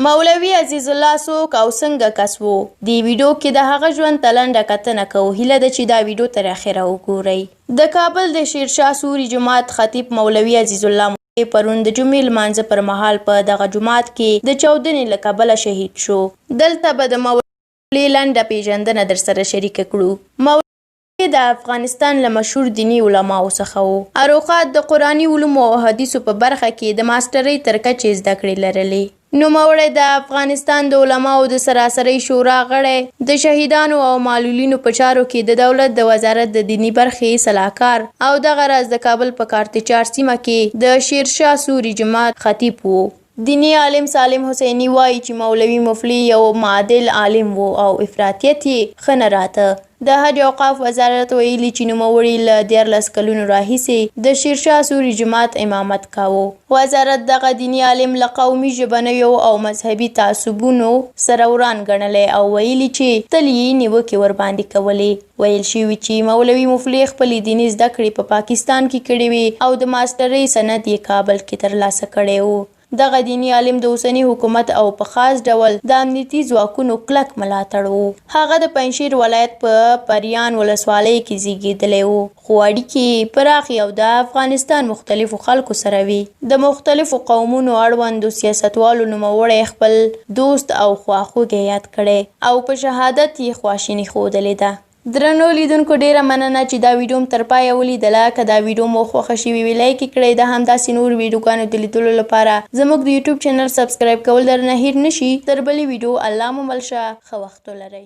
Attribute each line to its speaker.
Speaker 1: مولوي عزیزالله څوک او څنګه کس وو؟ دې ویډیو کې د هغه ژوند ته لنډه کتنه کوو، هیله ده چې دا ویډیو تر اخره وګورئ. د کابل د شیرشاه سوري جومات خطیب مولوي عزیزالله مولوي پرون د جمعې لمانځه پر مهال په دغه جومات کې د چاودنې له کبله شهید شو. دلته به د مولوي لنډه پېژندنه درسره شریکه کړو. مولوي د افغانستان له مشهور دیني علماوو څخه و. اروښاد د قرآني علومو او حدیثو په برخه کې د ماسټرۍ تر کچې زده کړې لرلې. نوموړی د افغانستان د علماوو د سراسرۍ شورا غړی، د شهیدانو او معلولینو په چارو کې د دولت د وزارت د دیني برخې سلاکار او دغه راز د کابل په کارتچار سیمه کې د شیرشاه سوري جومات خطیب و. دیني عالم سالم حسیني وايي چې مولوي مفلح یو معادل عالم و او افراطیت یې ښه نه راته. د حج اوقاف وزارت ویلي چې نوموړي له 13 کلونو راهیسې د شیرشاه سوري جومات امامت کاوه. وزارت دغه دیني عالم له قومي، ژبنیو او مذهبي تعصبونو سره وران ګڼلی او ویلي چې تل یې نیوکې ورباندې کولې. ویل شوي چې مولوي مفلح خپلې دیني زده کړې په پاکستان کې کړې وې او د ماسټرۍ سند یې کابل کې ترلاسه کړی و. دغه دیني عالم د اوسني حکومت او په خاص ډول د امنیتي ځواکونو کلک ملاتړ و. هغه د پنجشیر ولایت په پریان ولسوالۍ کې زیږیدلی و، خو اړیکې یې پراخې او د افغانستان مختلفو خلکو سره وې. د مختلفو قومونو اړوندو سیاستوالو نوموړی خپل دوست او خواخوږی یاد کړی او په شهادت یې خواشیني ښودلې ده. درنو لیدونکو ډیره مننه چې دا ویډیو مو تر پایه ولیدله. که دا ویډیو مو خوښه شوې وي لایک یې کړئ. د همداسې نورو ویډیوګانو د لیدلو لپاره زموږ د یوټیوب چینل سبسکرایب کول درنه هیر نشي. تر بلې ویډیو الله مو مل شه. ښه وخت ولرئ.